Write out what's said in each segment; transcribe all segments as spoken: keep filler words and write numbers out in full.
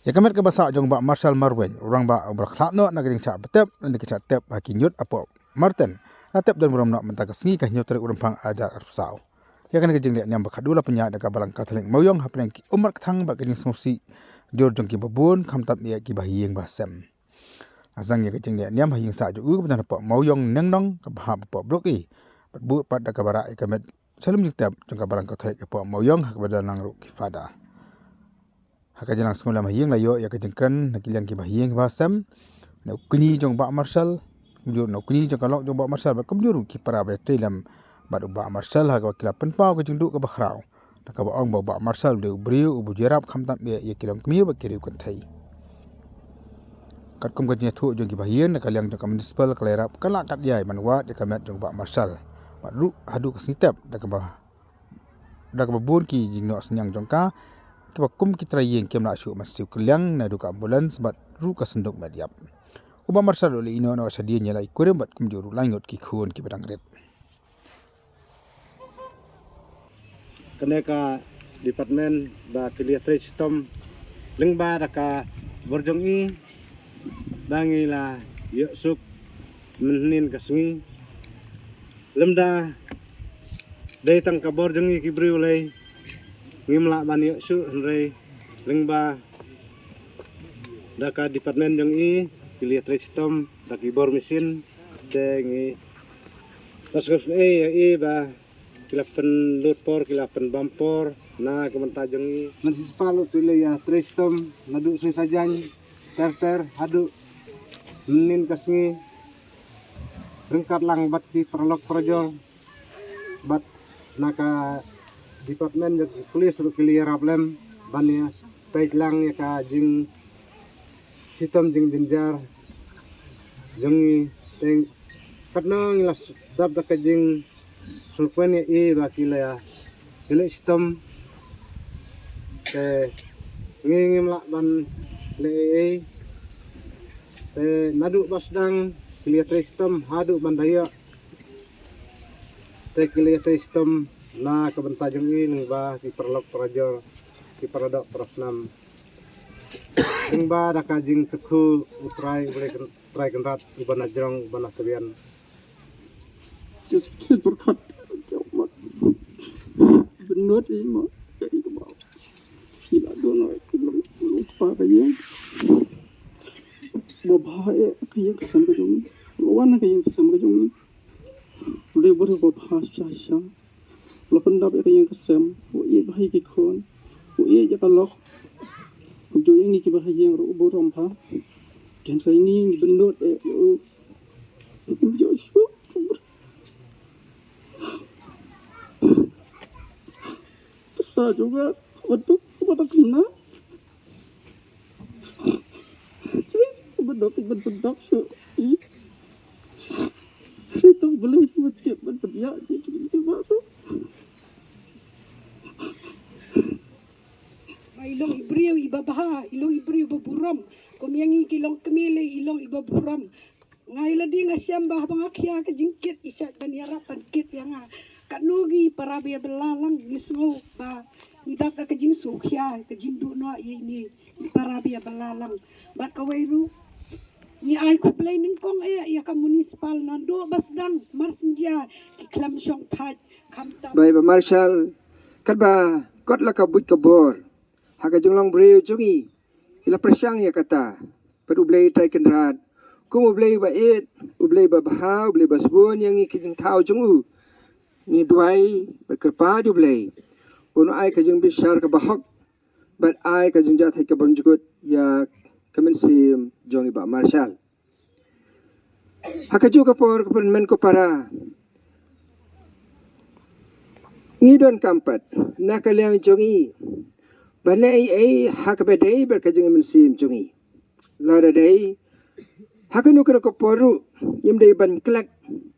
Ïa ka met kaba sah jong Bah Marshal Marwein, u rangbah uba la khlad noh na ka jingshah btep, na ka jingshah tep ha ki ñiut hapoh Marten, la tep don burom noh mynta ka sngi ka hynñiew tarik u Rymphang ar hajar arphew saw. Ïa kane ka jingleh niam ba khadduh la pynïaid da ka Balang Katholik Mawïong hapdeng ki ummat kthang bad ka jingsngewsih jur jong kiba bun, khamtam eh kiba ha ïing ba ha sem. La sdang ïa ka jingleh niam ha ïing sah jong u kaba don hapoh Mawïong Nengnong kaba hap hapoh Brooke, bad bud pat da kaba rah ïa ka met sha lum jingtep jong ka Balang Katholik hapoh Mawïong ha kaba don lang ruh ki fada. Ha ka jinglang sngewlem ha ïing la ïoh ïa ka jingkren na ki liang kiba ha ïing ba ha sem, na u kñi jong Bah Marshal, kumjuh na u kñi jong ka lok jong Bah Marshal bad kumjuh ruh ki para ba ïatrei lem bad u Bah Marshal, ha kaba ki la pynpaw ka jingduh kaba khraw da kaba ong ba u Bah Marshal u dei u briew uba ju ïarap khamtam eh ïa ki longkmie bad ki riew kynthei. Katkum ka jingïathuh jong kiba ha ïing, na ka liang jong ka municipal ka la ïarap katba lah katba ïai ban wad ïa ka met jong u Bah Marshal, bad ruh haduh ka sngi tep da kaba da kaba bun ki jingnoh synñiang jong ka, kiba kum ki trai ïing kim lah shuh ban siew kylliang naduh ka ambulance bad ruh ka synduk met ïap. U Bah Marshal u la ïehnoh noh shadien ïa la ki kurim bad kumjuh ruh laingut ki khun kiba dang rit. Kane ka department ba ki la ïatrei shitom lyngba da ka bor jong i, ba ngi la ïoh suk mynhynnin ka sngi. Lymda dei tang ka bor jong ngi ki briew lei, ngim lah ban ïoh shuh, hynrei lyngba da ka department jong i, ki la ïatrei shitom da ki bor machine, te ngi la sngewsynei ïa i ba ki la pynlut por, ki la pynbam por na ka bynta jong i. Municipal u te la ïatrei shitom naduh sngi Saitjaiñ ter ter haduh mynhynnin ka sngi, ryngkat lang bad ki paralok parajor, bad na ka department jong ki police ruh ki la ïarap lem ban ïa peit lang ïa ka jingshitom jingjynjar jong i. Te katno ngi la dap da ka jingsngewkmen ïa i ba ki la ïaleh shitom, te ngi ngim lah ban leh ei ei. Te naduh ba sdang ki la ïatrei shitom haduh ban da ïoh, te ki la ïatrei shitom na ka bynta jong i lyngba ki paralok parajor, ki paradoh parasnam, lyngba da ka jingkyrkhu u Trai, u Blei Kyn-, Trai Kynrad uba na jrong, uba na tbian. Just sit for cut. Bynrap i ma, ka i ka ba. Ki la don na ki long, long pa ka ïing. Ba bha eh ka ïing ka sem ka jong i. Ba wan ka ïing ka sem ka jong i. Dei ba dei ba bha sha sha. La pyndap ïa ka ïing ka sem, u ïeit bha ïa ki khun, u ïeit ïa ka lok. Kumjuh ïa ngi kiba ha ïing ruh u burom bha. Hynrei ngi ngi bynrap eh ïa u. Kumjuh shuh. Pisa juga, betul, betul kena. Bedok, bedok, bedok, shu. Itu boleh, betul, betul, ya, jadi, betul. Ba i long i briew iba bha, i long i briew ba burom. Kum ïa ngi ki longkmie lei i long iba burom. Nga ïa lade nga shem ba haba nga khia ka jingkit i shait ban ïarap ban kit ïa nga. Katno ngi para ba ïabylla lang ngi sngew ba ngi dap da ka jingsngewkhia, ka jingduh noh ïa ine i para ba ïabylla lang. Bad kawei ruh ngi ai khublei nyngkong eh ïa ka municipal naduh ba sdang mar syndia ki khlem shong thait khamtam. Bai ba Marshal, katba kot la ka buit ka bor ha ka jinglong briew jong i, i la pyrshang ïa kata. Bad U Blei Trai Kynrad, kum U Blei ba ïeit, U Blei ba bha, U Blei ba sbun ïa ngi ki jingthaw jong u, ngi duwai bad kyrpad ïa U Blei un ai ka jingbishar kaba hok bad ai ka jingjahthait ka bymjukut ïa ka mynsiem jong i Bah Marshal. Ha kajuh ka por, ko pynmen ko para, ngi donkam pat na ka liang jong i ban leh ei ei ha kaba dei bad ka jingmynsiem jong i. Lada dei ha kano kano ka por ruh, ngim dei ban klet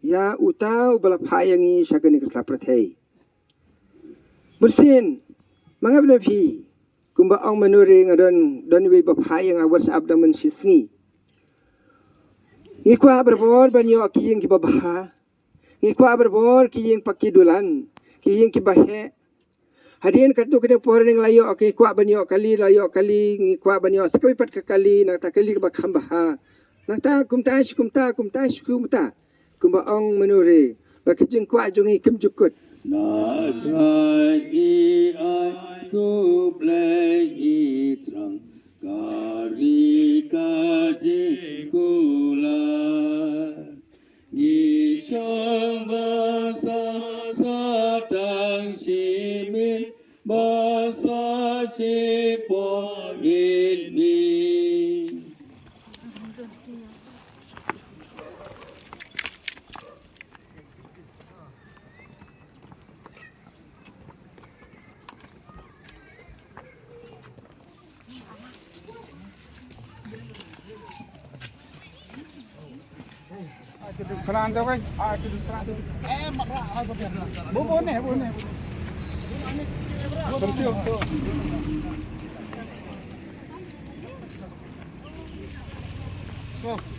ïa uta uba la phah ïa ngi sha kane ka sla pyrthei. Bunsien ma nga bad phi, kumba ong ma Nuri, nga don, don iwei ba phah ïa nga WhatsApp dang mynshisngi. Ngi kwah barabor ban ïoh ki ïing kiba bha. Ngi kwah barabor ki ïing paki dulan, ki ïing kiba heh. Hadien katto katne por ngi la ïoh, ngi kwah ban ïoh kali, la ïoh kali, ngi kwah ban ïoh sa kawei pat ka kali, nangta kali kaba kham bha. Nangta kumta shi kumta, kumta shi kumta. Kumba ong mano re, ba ka jingkwah jong ngi kim ju kut. Na khlaiñ i ai khublei i thrang, ka ri ka jingkular. Ngi shong ba sa sa tang shi miet, ba sa shi por in mi. Khana anda kan? Ah, itu khana tu. Eh, makra, ah, tu dia. Bo, bo ne, bo ne. Betul, betul. So.